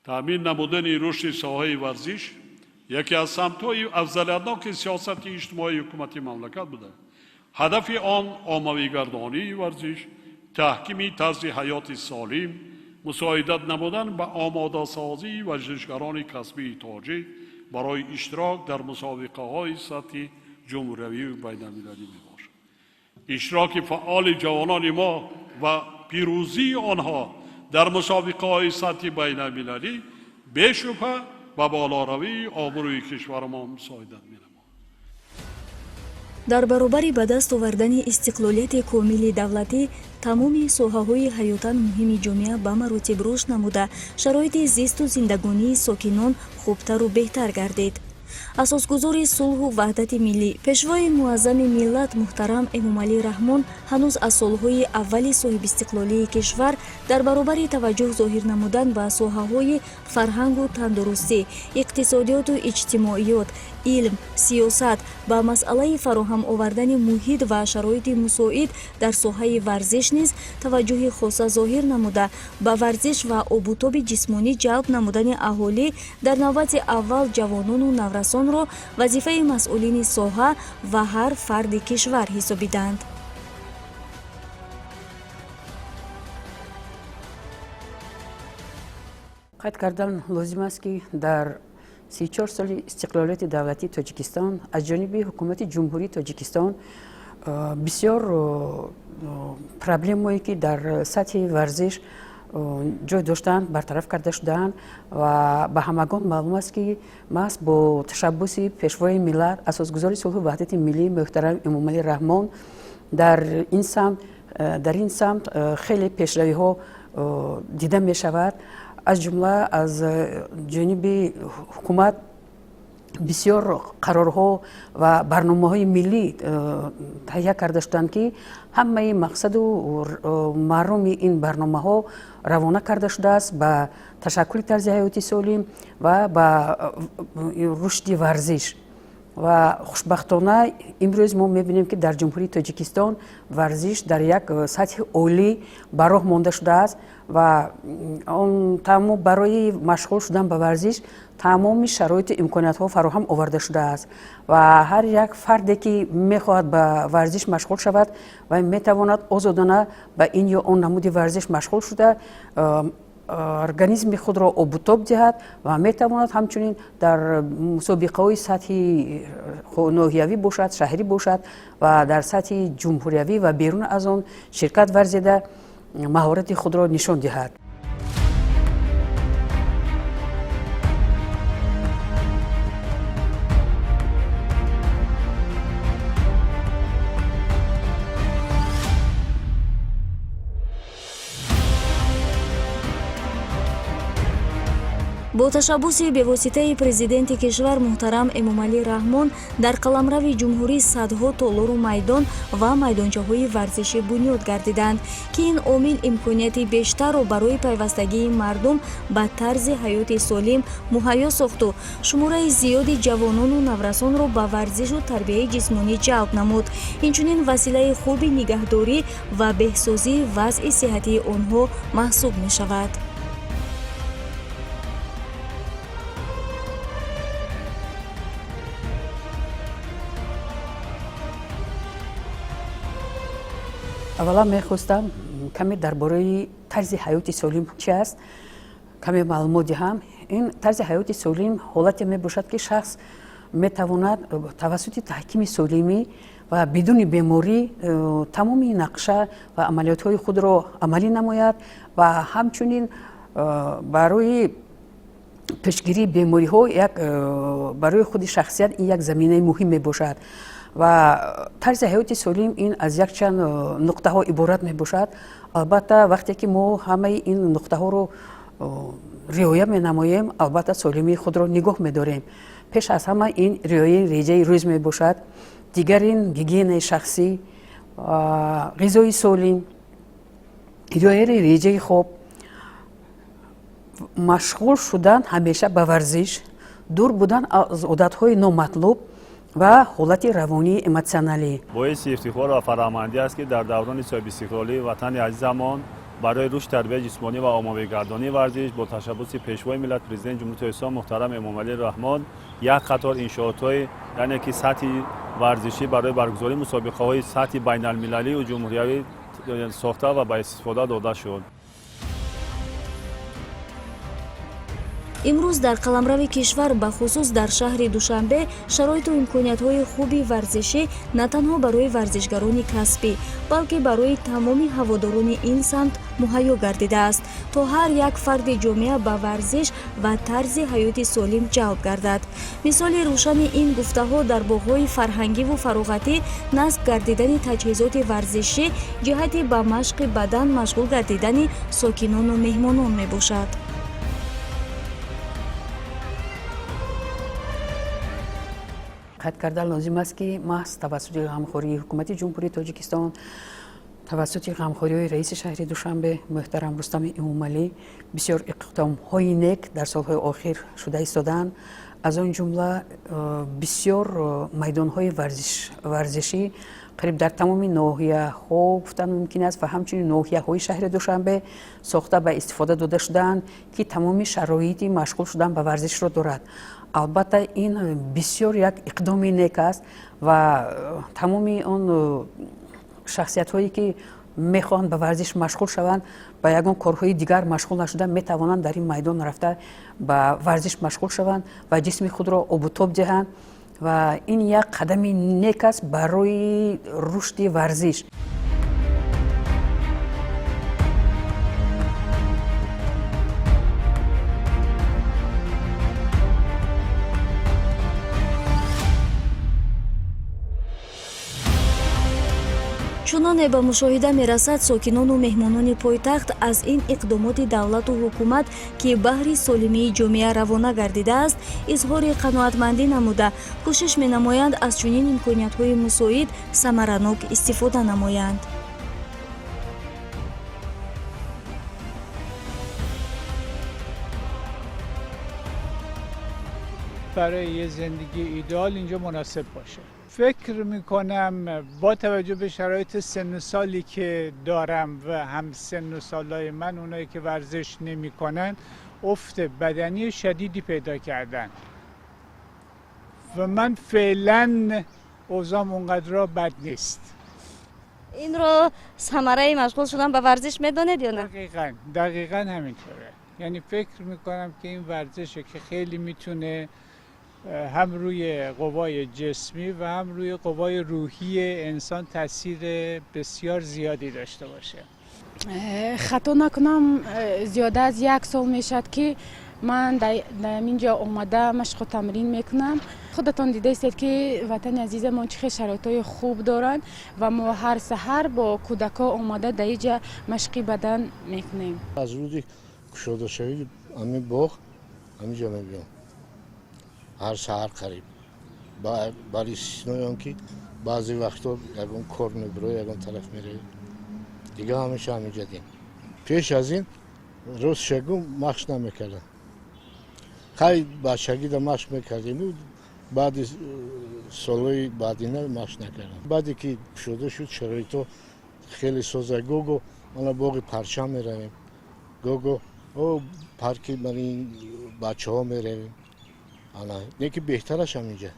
Таъмин намудани рушди соҳаи варзиш яке аз самтҳои афзалиятноки сиёсати иҷтимоии ҳукумати мамлакат буда, ҳадафи он оммавигардонии варзиш, таҳкими тарзи ҳаёти солим, мусоидат намудан ба омодасозии варзишгарони касбии тоҷик барои иштирок дар мусобиқаҳои сатҳи ҷумҳуриявию байналмилалӣ мебошад. Иштироки фаъоли ҷавонони мо ва пирӯзии онҳо дар мусобиқаҳои сатҳи байналмилалӣ бешубҳа ба болоравии обрӯи кишварамон мусоидат менамояд. Дар баробари ба даст овардани истиқлолияти комили давлатӣ, тамоми соҳаҳои ҳаётан муҳими ҷомеа ба маротиб рушд намуда, шароити зисту зиндагонии сокинон хубтару беҳтар гардид. Асосгузори сулҳу ваҳдати миллӣ, Пешвои муаззами миллат муҳтарам Эмомалӣ Раҳмон ҳанӯз аз солҳои аввали соҳибистиқлолии кишвар дар баробари таваҷҷӯҳ зоҳир намудан ба соҳаҳои фарҳангу тандурустӣ, иқтисодиёту иҷтимоиёт, илм, сиёсат, ба масъалаи фароҳам овардани муҳит ва шароити мусоид дар соҳаи варзиш низ таваҷҷӯҳи хоса зоҳир намуда, ба варзиш ва обутоби ҷисмонӣ ҷалб намудани аҳолӣ, дар навбати аввал ҷавонону наврасонро вазифаи масъулини соҳа ва ҳар фарди кишвар ҳисобиданд. Қайд кардан лозим аст, ки дар 34 соли истиқлолияти давлатии Тоҷикистон аз ҷониби ҳукумати Ҷумҳурии Тоҷикистон бисёр проблемое, ки дар сатҳи варзиш ҷой доштанд, бартараф карда шудаанд. Ва ба ҳамагон маълум аст, ки маҳз бо ташаббуси Пешвои миллат, Асосгузори сулҳу ваҳдати миллӣ муҳтарам Эмомалӣ Раҳмон дар ин самт хеле пешравиҳо дида мешавад. Аз ҷумла аз ҷониби ҳукумат бисёр қарорҳо ва барномаҳои миллӣ таҳия карда шуданд, ки ҳамаи мақсаду мароми ин барномаҳо равона карда шудааст ба ташаккули тарзи ҳаёти солим ва ба рушди варзиш. Ва хушбахтона имрӯз мо мебинем, ки дар Ҷумҳурии Тоҷикистон варзиш дар як сатҳи олӣ ба роҳ монда шудааст ва он тамом барои машғул шудан ба варзиш тамоми шароиту имкониятҳо фароҳам оварда шудааст. Ва ҳар як фарде, ки мехоҳад ба варзиш машғул шавад, ва метавонад озодона ба ин ё он намуди варзиш машғул шуда, организми худро обутоб диҳад ва метавонад ҳамчунин дар мусобиқаҳои сатҳи ноҳиявӣ бошад, шаҳрӣ бошад ва дар сатҳи ҷумҳуриявӣ ва берун аз он ширкат варзида, маҳорати худро нишон диҳад. Бо ташаббуси бевоситаи Президенти кишвар муҳтарам Эмомалӣ Раҳмон дар қаламрави ҷумҳурӣ садҳо толору майдон ва майдончаҳои варзишӣ бунёд гардиданд, ки ин омил имконияти бештарро барои пайвастагии мардум ба тарзи ҳаёти солим муҳайё сохту шумораи зиёди ҷавонону наврасонро ба варзишу тарбияи ҷисмонӣ ҷалб намуд. Инчунин василаи хуби нигаҳдорӣ ва беҳсозии вазъи сиҳатии онҳо маҳсуб мешавад. Аввалан мехостам каме дар бораи тарзи ҳаёти солим чи аст, каме маълумот диҳам. Ин тарзи ҳаёти солим ҳолате мебошад, ки шахс метавонад тавассути таҳкими солимӣ ва бидуни беморӣ тамоми нақша ва амалиётҳои худро амалӣ намояд ва ҳамчунин барои пешгирии бемориҳо як барои худи шахсият ин як заминаи муҳим мебошад. Ва тарзи ҳаёти солим ин аз якчанд нуқтаҳо иборат мебошад. Албатта, вақте ки мо ҳамаи ин нуқтаҳоро риоя менамоем, албатта, солимии худро нигоҳ медорем. Пеш аз ҳама ин риояи реҷаи рӯз мебошад. Дигар ин гигиенаи шахсӣ, ғизои солим, риояи реҷаи хоб, машғул шудан ҳамеша ба варзиш, дур будан аз одатҳои номатлуб ва ҳолати равонии эмотсионалӣ. Боиси ифтихор ва фараҳмандӣ аст, ки дар даврони соҳибистиқлолии ватани азизамон барои рушди тарбияи ҷисмонӣ ва оммавигардонии варзиш бо ташаббуси Пешвои миллат, Президенти Ҷумҳурии Тоҷикистон муҳтарам Эмомалӣ Раҳмон як қатор иншоотҳои, яъне ки сатҳи варзишӣ барои баргузории мусобиқаҳои сатҳи байналмилалию ҷумҳуриявӣ сохта ва ба истифода дода шуд. Имрӯз дар қаламрави кишвар, бахусус дар шаҳри Душанбе, шароиту имкониятҳои хуби варзишӣ на танҳо барои варзишгарони касбӣ, балки барои тамоми ҳаводорони ин самт муҳайё гардидааст, то ҳар як фарди ҷомеа ба варзиш ва тарзи ҳаёти солим ҷалб гардад. Мисоли рӯшани ин гуфтаҳо дар боғҳои фарҳангиву фароғатӣ насб гардидани таҷҳизоти варзишӣ ҷиҳати ба машқи бадан машғул гардидани сокинону меҳмонон мебошад. Қайд кардан лозим аст, ки маҳз тавассути ғамхории Ҳукумати Ҷумҳурии Тоҷикистон, тавассути ғамхориҳои раиси шаҳри Душанбе муҳтарам Рустами Эмомалӣ бисёр иқдомҳои нек дар солҳои охир шуда истодаанд. Аз он ҷумла бисёр майдонҳои варзишӣ қариб дар тамоми ноҳияҳо гуфтан мумкин аст ва ҳамчунин ноҳияҳои шаҳри Душанбе сохта ба истифода дода шудаанд, ки тамоми шароити машғул шудан ба варзишро дорад. Албатта, ин бисёр як иқдоми нек аст ва тамоми он шахсиятҳое, ки мехоҳанд ба варзиш машғул шаванд, ба ягон корҳои дигар машғул нашуда, метавонанд дар ин майдон рафта ба варзиш машғул шаванд ва ҷисми худро обутоб диҳанд ва ин як қадами нек аст барои рушди варзиш. Чуноне ба мушоҳида мерасад, сокинону меҳмонони пойтахт аз ин иқдомоти давлату ҳукумат, ки баҳри солимии ҷомеа равона гардидааст, изҳори қаноатмандӣ намуда, кӯшиш менамоянд аз чунин имкониятҳои мусоид самаранок истифода намоянд. برای یه زندگی ایدئال اینجا مناسب باشه. فکر میکنم با توجه به شرایط سن و سالی که دارم و هم سن و سالای من، اونایی که ورزش نمیکنن افت بدنی شدیدی پیدا کردن و من فعلا اوضاعم اونقدر بد نیست. این رو ثمره مشغول شدن به ورزش میدونید یا نه؟ دقیقاً، دقیقاً همینطوره. یعنی فکر میکنم که این ورزشه که خیلی میتونه هم روی قوای جسمی و هم روی قوای روحی انسان تاثیر بسیار زیادی داشته باشه. خطا نکنم، زیاده از یک سال میشد که من در اینجا آمده مشق و تمرین میکنم. خودتان دیده استید که وطن عزیزمان چه شرایط خوب دارند و ما هر سحر با کودکا آمده در اینجا مشقی بدن میکنیم. از روزی кушода шавӣ ҳамин боғ ҳаминҷо мебиём ҳар саҳар қариб, бар истиснои он ки баъзе вақтҳо ягон кор мебиро, ягон тараф меравӣ, дига ҳамеша ҳаминҷа дем. Пеш аз ин, рост шагум, машқ намекардам. Хай, бачагида машқ мекардем, баъди солҳои баъдина машқ накардам. Баъде ки кушода шуд, шароитҳо хеле соза. Гого мана боғи Парчам меравем, гого о парки мани бачаҳо меравем. Ана не ки беҳтараш ҳаминҷа.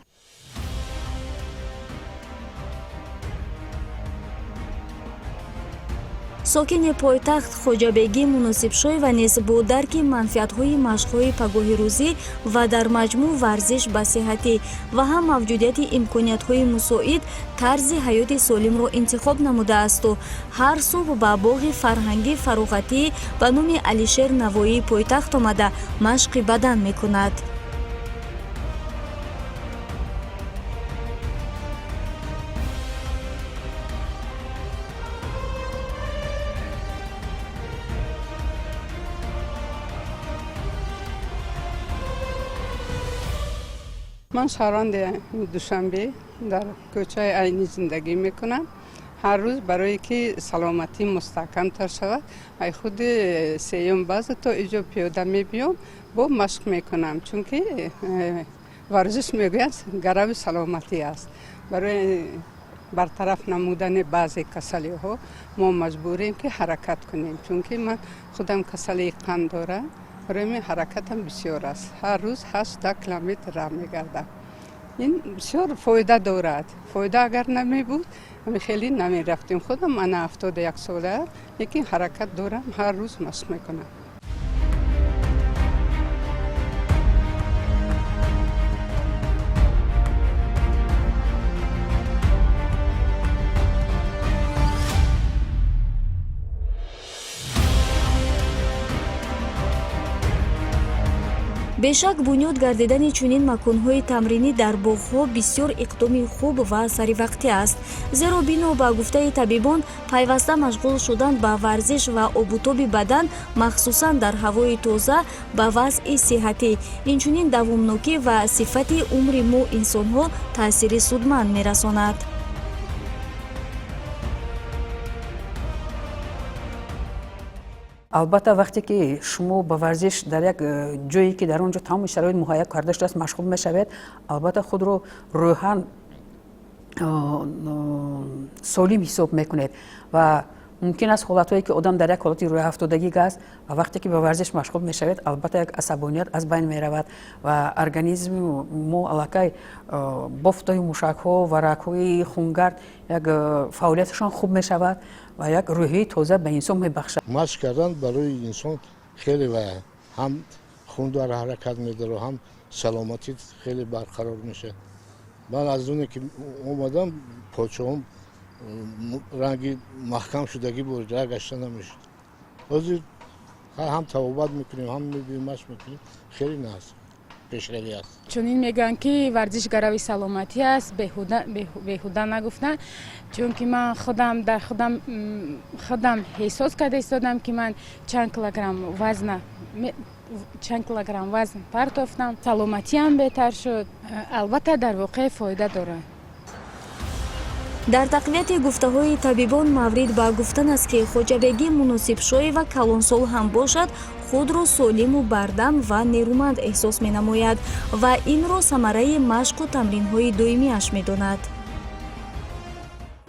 Сокини пойтахт Хоҷабегӣ Муносибшоева низ бо дарки манфиатҳои машқҳои пагоҳирӯзӣ ва дар маҷмӯъ варзиш ба сиҳатӣ ва ҳам мавҷудияти имкониятҳои мусоид тарзи ҳаёти солимро интихоб намудаасту ҳар субҳ ба боғи фарҳангӣ фароғатӣ ба номи Алишер Навоии пойтахт омада машқи бадан мекунад. Ман шаҳрванди Душанбе, Дар кӯчаи Айнӣ зиндагӣ мекунам. Ҳар рӯз барое ки саломатӣ мустаҳкамтар шавад, ай худи сеюм база то иҷо пиёда мебиём, бо машқ мекунам, чунки варзиш, мегӯянд, гарави саломатӣ аст. Барои бартараф намудани баъзе касалиҳо мо маҷбурем ки ҳаракат кунем, чунки ман худам касалии қанд дорам. Барои ман ҳаракатам бисёр аст, ҳар рӯз 8 километр раҳ мегардам. Ин бисёр фоида дорад. Фоида агар намебуд, хеле намерафтем. Худам мана 71 сола, лекин ҳаракат дорам, ҳар рӯз машқ мекунам. Бешак, бунёд гардидани чунин маконҳои тамринӣ дар боғҳо бисёр иқдоми хуб ва саривақтӣ аст, зеро бино ба гуфтаи табибон, пайваста машғул шудан ба варзиш ва обутоби бадан, махсусан дар ҳавои тоза, ба вазъи сиҳатӣ, инчунин давомнокӣ ва сифати умри мо инсонҳо таъсири судманд мерасонад. Албатта, вақте ки шумо ба варзиш дар як ҷое, ки дар он ҷо тамоми шароит муҳайё карда шудааст, машғул мешавед, албатта, худро рӯҳан солим ҳисоб мекунед. Ва мумкин аст ҳолатҳое, ки одам дар як ҳолати рӯҳафтодагӣ аст, ва вақте ки ба варзиш машғул мешавед, албатта, як асабоният аз байн меравад ва организми мо аллакай бофтаи мушакҳо ва рагҳои хунгард як фаъолияташон хуб мешавад ва як рӯҳияи тоза ба инсон мебахшад. Машқ кардан барои инсон хеле ва ҳам хун дар ҳаракат медарад, ҳам саломатӣ хеле барқарор мешавад. Ман аз оне ки омадам, почаҳом ранги маҳкам шудагӣ буд, ра гашта намешуд. Ҳозир ҳам табобат мекунем, ҳам мебием, машқ мекунем, хеле нағз пешравӣ аст. Чунин мегӯянд, ки варзиш гарави саломатӣ аст, беҳуда нагуфтанд, чунки ман худам дар худам эҳсос карда истодам, ки ман чанд килограмм вазн партофтам, саломатиам беҳтар шуд. Албатта, дар воқеъ фоида дорад. Дар тақвияти гуфтаҳои табибон маврид ба гуфтан аст, ки Хоҷабегӣ Муносибшоева калонсол ҳам бошад, худро солиму бардам ва нерӯманд эҳсос менамояд ва инро самараи машқу тамринҳои доимиаш медонад.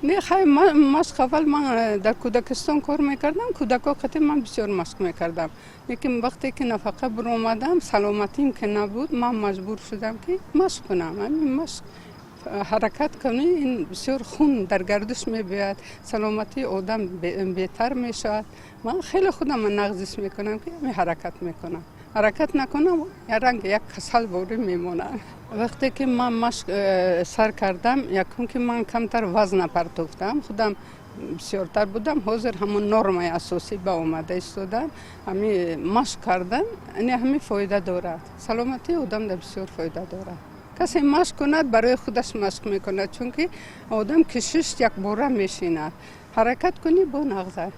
Не, хай, машқ аввал ман дар кӯдакистон кор мекардам, кӯдако қати ман бисёр машқ мекардам. Лекин вақте ки нафақа биромадам, саломатим ки набуд, ман маҷбур шудам, ки машқ кунам. Ҳамин машқ, ҳаракат кунӣ, ин бисёр хун дар гардиш мебиёяд, саломатии одам беҳтар мешавад. Ман хеле худам нағз ҳис мекунам, ки ҳамин ҳаракат мекунам. Ҳаракат накунам, ранг як касал борӣ мемонам. Вақте ки ман машқ сар кардам, якум ки ман камтар вазна партофтам, худам бисёртар будам, ҳозир ҳамон нормаи асосӣ ба омада истодам. Ҳамин машқ кардан ҳамин фоида дорад, саломатии одам да бисёр фоида дорад. Касе машқ кунад, барои худаш машқ мекунад, чунки одам ки шишт, якбора мешинад. Ҳаракат кунӣ, бо нағза.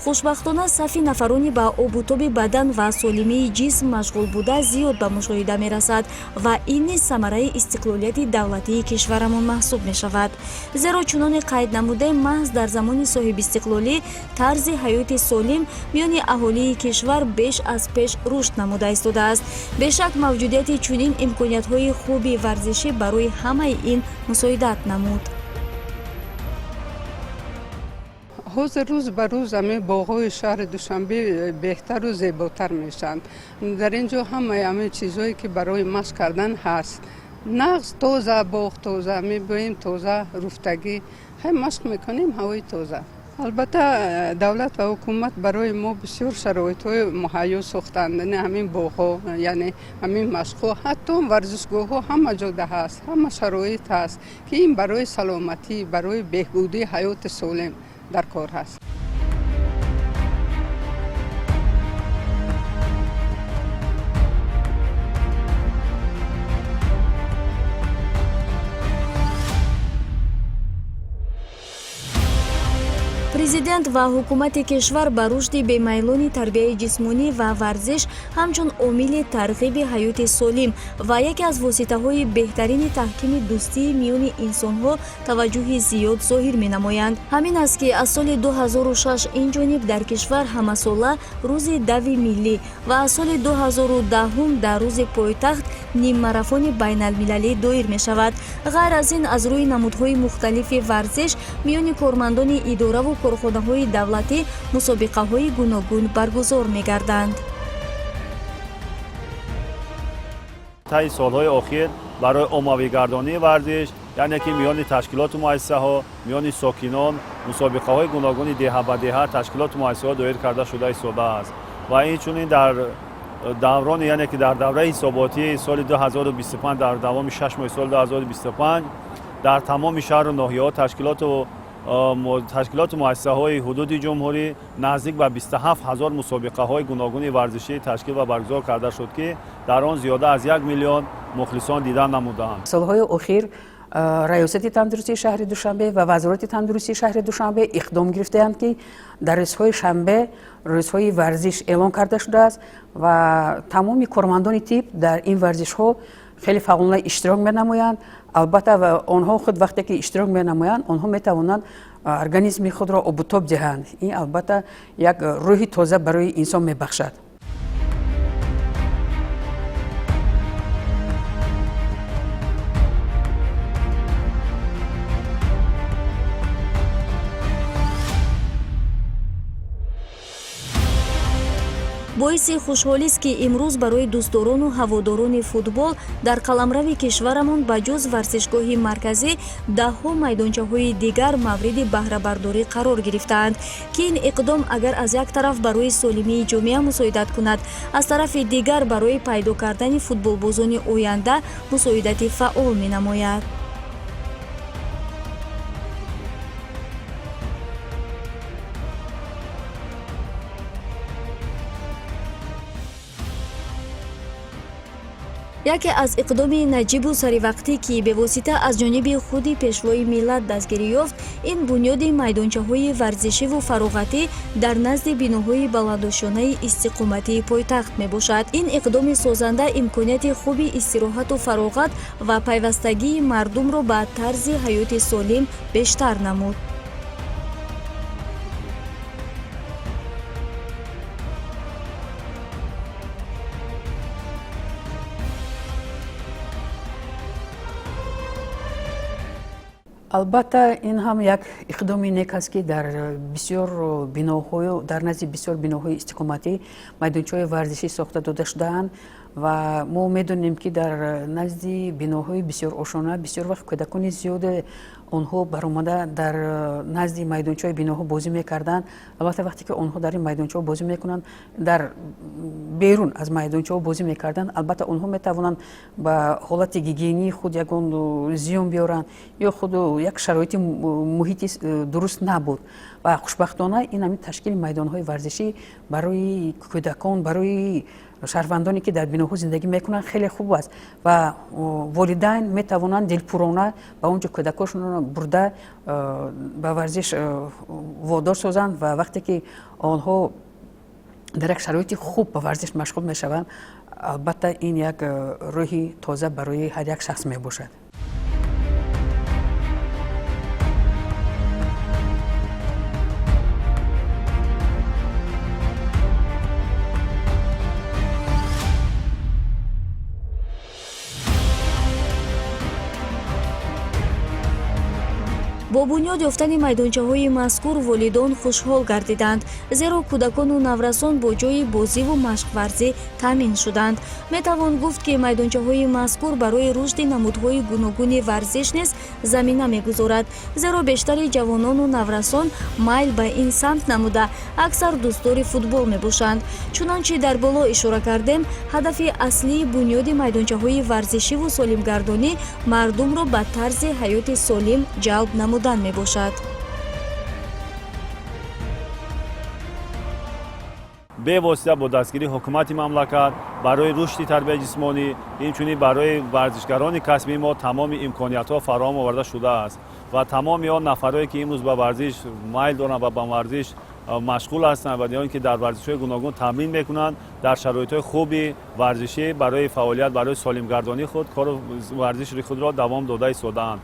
Хушбахтона, сафи нафарони ба обутоби бадан ва солимии ҷисм машғул буда зиёд ба мушоҳида мерасад ва ин низ самараи истиқлолияти давлатии кишварамон маҳсуб мешавад, зеро чуноне қайд намудем, маҳз дар замони соҳибистиқлолӣ тарзи ҳаёти солим миёни аҳолии кишвар беш аз пеш рушд намуда истодааст. Бешак, мавҷудияти чунин имкониятҳои хуби варзишӣ барои ҳамаи ин мусоидат намуд. Ҳозир рӯз ба рӯз ҳамин боғҳои шаҳри Душанбе беҳтару зеботар мешаванд. Дар ин ҷо ҳамаи ҳамин чизҳое, ки барои машқ кардан ҳаст, нағз, тоза, боғ тоза, мебиёем, тоза, руфтагӣ, хай, машқ мекунем, ҳавои тоза. Албатта, давлат ва ҳукумат барои мо бисёр шароитҳои муҳайё сохтанд, ҳамин боғҳо, яъне ҳамин машқҳо, ҳатто варзишгоҳҳо ҳама ҷода ҳаст, ҳама шароит ҳаст, ки ин барои саломатӣ, барои беҳбудии ҳаёти солим дар кор ҳаст. Президенти Президент ва ҳукумати кишвар ба рушди бемайлони тарбияи ҷисмонӣ ва варзиш ҳамчун омили тарғиби ҳаёти солим ва яке аз воситаҳои беҳтарини таҳкими дӯстии миёни инсонҳо таваҷҷӯҳи зиёд зоҳир менамоянд. Ҳамин аст, ки аз соли 2006 ин ҷониб дар кишвар ҳамасола рӯзи дави миллӣ ва аз соли 2010 дар рӯзи пойтахт ниммарафони байналмилалӣ доир мешавад. Ғайр аз ин, аз рӯи намудҳои мухталифи варзиш миёни кормандони идораву корхонаҳои давлатӣ мусобиқаҳои гуногун баргузор мегарданд. Таи солҳои охир барои оммавигардонии варзиш, яъне ки миёни ташкилоту муассисаҳо, миёни сокинон мусобиқаҳои гуногуни деҳа ба деҳа, ташкилоту муассисаҳо доир карда шуда истодааст. Ва инчунин дар даврони, яъне ки дар давраи ҳисоботии соли 2025, дар давоми 6 моҳи соли 2025 дар тамоми шаҳру ноҳияҳо, ташкилоту муассисаҳои ҳудуди ҷумҳурӣ наздик ба 27 ҳазор мусобиқаҳои гуногуни варзишӣ ташкил ва баргузор карда шуд, ки дар он зиёда аз 1 миллион мухлисон дида намуданд. Солҳои охир Раёсати тандурустии шаҳри Душанбе ва Вазорати тандурустии шаҳри Душанбе иқдом гирифтаанд, ки дар рӯзҳои шанбе рӯзҳои варзиш эълон карда шудааст ва тамоми кормандони тиб дар ин варзишҳо хеле фаъолона иштирок менамоянд. Албатта, онҳо худ вақте ки иштирок менамоянд, онҳо метавонанд организми худро обутоб диҳанд. Ин, албатта, як рӯҳи тоза барои инсон мебахшад. Боиси хушҳолист, ки имрӯз барои дӯстдорону ҳаводорони футбол дар қаламрави кишварамон ба ҷуз варзишгоҳи марказӣ даҳҳо майдончаҳои дигар мавриди баҳрабардорӣ қарор гирифтаанд, ки ин иқдом агар аз як тараф барои солимии ҷомеа мусоидат кунад, аз тарафи дигар барои пайдо кардани футболбозони оянда мусоидати фаъол менамояд. Яке аз иқдоми наҷибу саривақтӣ, ки бевосита аз ҷониби худи Пешвои миллат дастгирӣ ёфт, ин бунёди майдончаҳои варзишиву фароғатӣ дар назди биноҳои баландошёнаи истиқоматии пойтахт мебошад. Ин иқдоми созанда имконияти хуби истироҳату фароғат ва пайвастагии мардумро ба тарзи ҳаёти солим бештар намуд. Албатта, ин ҳам як иқдоми нек аст, ки дар бисёр биноҳо, дар назди бисёр биноҳои истиқоматӣ майдончаҳои варзишӣ сохта дода шудаанд. Ва мо медонем, ки дар назди биноҳои бисёр ошона бисёр вақт кӯдакони зиёде онҳо баромада дар назди майдончаҳои биноҳо бозӣ мекарданд. Албатта, вақте ки онҳо дар ин майдончаҳо бозӣ мекунанд, дар берун аз майдончаҳо бозӣ мекарданд, албатта, онҳо метавонанд ба ҳолати гигиении худ ягон зиён биёранд ё худ як шароити муҳити дуруст набуд. Ва хушбахтона, ин ҳамин ташкили майдонҳои варзишӣ барои кӯдакон, барои шаҳрвандоне, ки дар биноҳо зиндагӣ мекунанд, хеле хуб аст ва волидайн метавонанд дилпурона ба он ҷо кӯдакошонро бурда ба варзиш водор созанд. Ва вақте ки онҳо дар як шароити хуб ба варзиш машғул мешаванд, албатта, ин як рӯҳи тоза барои ҳар як шахс мебошад. Бо бунёд ёфтани майдончаҳои мазкур волидон хушҳол гардиданд, зеро кӯдакону наврасон бо ҷойи бозиву машқварзӣ таъмин шуданд. Метавон гуфт, ки майдончаҳои мазкур барои рушди намудҳои гуногуни варзиш низ замина мегузорад, зеро бештари ҷавонону наврасон майл ба ин самт намуда, аксар дӯстдори футбол мебошанд. Чунончи дар боло ишора кардем, ҳадафи аслии бунёди майдончаҳои варзишиву солимгардонӣ мардумро ба тарзи ҳаёти солим ҷалб намудан мебошад. Бевосита бо дастгирии ҳукумати мамлакат барои рушди тарбияи ҷисмонӣ, инчунин барои варзишгарони касбии мо тамоми имкониятҳо фароҳам оварда шудааст. Ва тамоми он нафарое ки имрӯз ба варзиш майл доранд ва ба варзиш машғул ҳастанд ва он ки дар варзишҳои гуногун тамрин мекунанд, дар шароитҳои хуби варзишӣ барои фаъолият, барои солимгардонии худ кору варзиши худро давом дода истодаанд.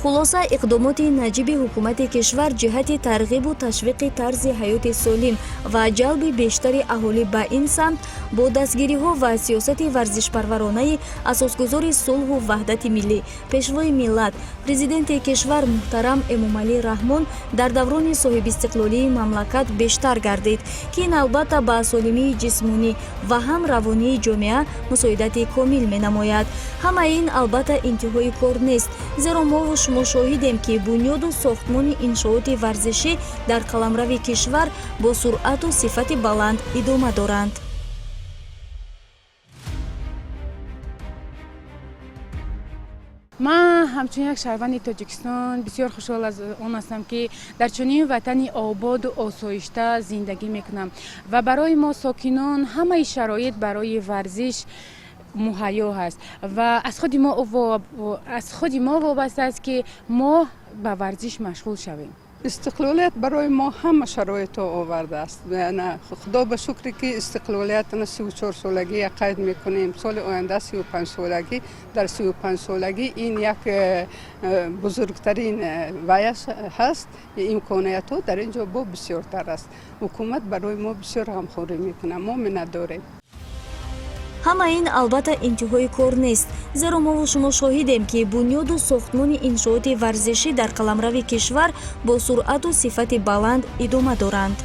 Хулоса, иқдомоти наҷиби ҳукумати кишвар ҷиҳати тарғибу ташвиқи тарзи ҳаёти солим ва ҷалби бештари аҳолӣ ба ин самт бо дастгириҳо ва сиёсати варзишпарваронаи асосгузори сулҳу ваҳдати миллӣ, пешвои миллат, президенти кишвар муҳтарам Эмомалӣ Раҳмон дар даврони соҳибистиқлолии мамлакат бештар гардид, ки ин албатта ба солимии ҷисмонӣ ва ҳам равонии ҷомеа мусоидати комил менамояд. Ҳамаи ин албатта интиҳои кор нест, зеро мову шумо шоҳидем, ки бунёду сохтмони иншооти варзишӣ дар қаламрави кишвар бо суръату сифати баланд идома доранд. Ман ҳамчун як шаҳрванди Тоҷикистон бисёр хушҳол аз он ҳастам, ки дар чунин ватани ободу осоишта зиндагӣ мекунам ва барои мо сокинон ҳамаи шароит барои варзиш муҳайё ҳаст ва аз худи мо вобаста аст, ки мо ба варзиш машғул шавем. Истиқлолият барои мо ҳама шароитҳо овардааст. Худо ба шукре, ки истиқлолият 34 солагӣ қайд мекунем, соли оянда 35 солагӣ. Дар 35 солагӣ ин як бузургтарин ваяш ҳаст. Имкониятҳо дар ин ҷо бо бисёртар аст. Ҳукумат барои мо бисёр ғамхорӣ мекунад, мо миннатдорем. Ҳамаи ин албатта интиҳои кор нест, зеро мову шумо шоҳидем, ки бунёду сохтмони иншооти варзишӣ дар қаламрави кишвар бо суръату сифати баланд идома доранд.